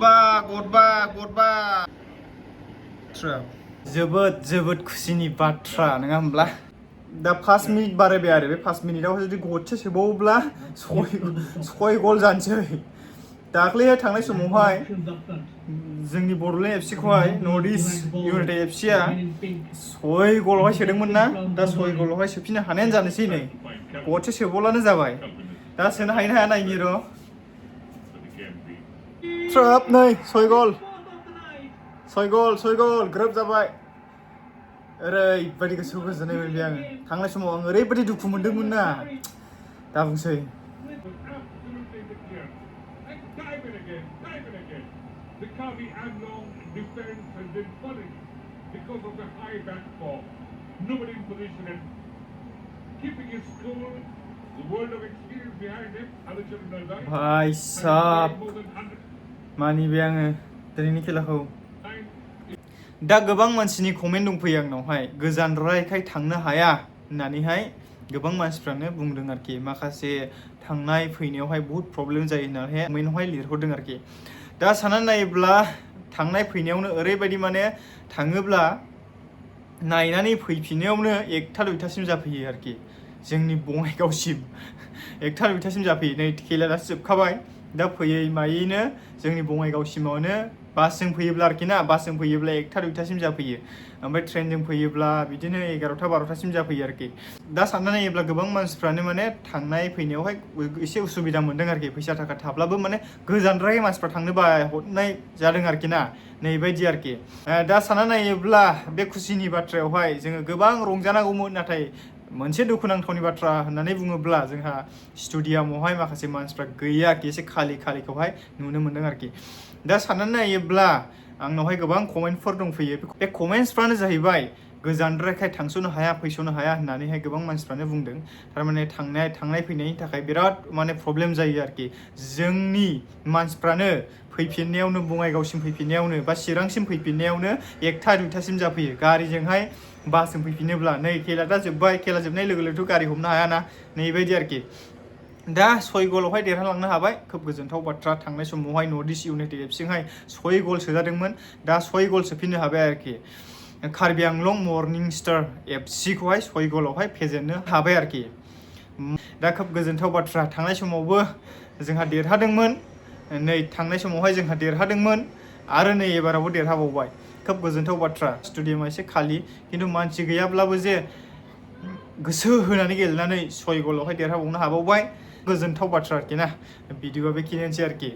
गदबा जोबोद खुसिनि बाथ्रा नङा होमब्ला दा 5 मिनिट बारायबाय आरो बे 5 मिनिटाव जुदि गदसे सोबावोब्ला 6 गल जानोसै दाख्लैहाय थांनाय समावहाय जोंनि बड'लेण्ड एफसिखौहाय नर्थ इस्ट इउनाइटेड एफसिया 6 गलावहाय सोदोंमोन ना दा 6 गलावहाय सोफिननो हानायानो जानोसै नै गदसे सोबावब्लानो जाबाय दा सोनो हायो ना हाया नायनि र' ट्राप नै 6 गल ग्रोब जाबाय ओरैबायदि गोसोआव गोजोननाय मोनबाय आङो थांनाय समाव आं ओरैबायदि दुखु मोनदोंमोन ना दा बुंसै भाई साब मानिबाय आङो दिनैनि खेलाखौ दा गोबां मानसिनि कमेन्ट दंफैयो आंनावहाय गोजानद्रायखाय थांनो हाया होननानैहाय गोबां मानसिफ्रानो बुंदों आरोखि माखासे थांनाय फैनायावहाय बहुत प्रब्लेम जायो होननानैहाय कमेन्टआवहाय लिरहरदों आरोखि दा साननानै नायोब्ला थांनाय फैनायावनो ओरैबायदि माने थाङोब्ला नायनानै फैफिननायावनो 1टा 2टासिम जाफैयो आरोखि जोंनि बङाइगावसिम 1टा 2टासिम जाफैयो नै खेला दासो जोबखाबाय दा फैयै मायैनो जोंनि बङाइगावसिमावनो बासजों फैयोब्ला आरोखि ना बासजों फैयोब्ला 1टा 2टासिम जाफैयो ओमफ्राय ट्रेनजों फैयोब्ला बिदिनो 11टा 12टासिम जाफैयो आरोखि दा साननानै नायोब्ला गोबां मानसिफ्रानो माने थांनाय फैनायावहाय एसे उसुबिदा मोनदों आरोखि फैसा थाखा थाब्लाबो माने गोजानद्राय मानसिफ्रा थांनो बायहरनाय जादों आरोखि ना नैबायदि आरोखि दा साननानै नायोब्ला बे खुसिनि बाथ्रायावहाय जोङो गोबां रंजानांगौमोन नाथाय मोनसे दुखुनांथावनि बाथ्रा होननानै बुङोब्ला जोंहा स्टेडियामावहाय माखासे मानसिफ्रा गैया आरोखि एसे खालिखौहाय नुनो मोन्दों आरोखि दा साननानै नायोब्ला आंनावहाय गोबां कमेन्टफोर दंफैयो बे कमेन्टसफ्रानो जाहैबाय गोजानद्रायखाय थांस'नो हाया फैस'नो हाया होननानैहाय गोबां मानसिफ्रानो बुंदों थारमाने थांनाय फैनायनि थाखाय बिराद माने प्रब्लेम जायो आरोखि जोंनि मानसिफ्रानो फैफिननायावनो बङाइगावसिम फैफिननायावनो बा चिरांसिम फैफिननायावनो 1टा 2टासिम जाफैयो गारिजोंहाय बासजों फैफिनोब्ला नै खेला दा जोब्बाय खेला जोबनाय लोगो लोगोथ' गारि हमनो हायाना नैबायदि आरोखि दा 6 गलावहाय देरहालांनो हाबाय खोब गोजोनथाव बाथ्रा थांनाय समावहाय नर्थ इस्ट इउनाइटेड एफसिजोंहाय 6 गल सोजादोंमोन दा 6 गल सोफिननो हाबाय आरोखि कार्बि आंलं मर्निं स्टार एफसिखौहाय 6 गलावहाय फेजेननो हाबाय आरोखि दा खोब गोजोनथाव बाथ्रा थांनाय समावबो जोंहा देरहादोंमोन नै थांनाय समावहाय जोंहा देरहादोंमोन आरो नै एबारावबो देरहाबावबाय खोब गोजोनथाव बाथ्रा स्टेडियामा एसे खालि खिन्थु मानसि गैयाब्लाबो जे गोसो होनानै गेलेनानै 6 गलावहाय देरहाबावनो हाबावबाय गोजोनथाव बाथ्रा आरोखि ना भिडिअआ बेखिनियानोसै आरोखि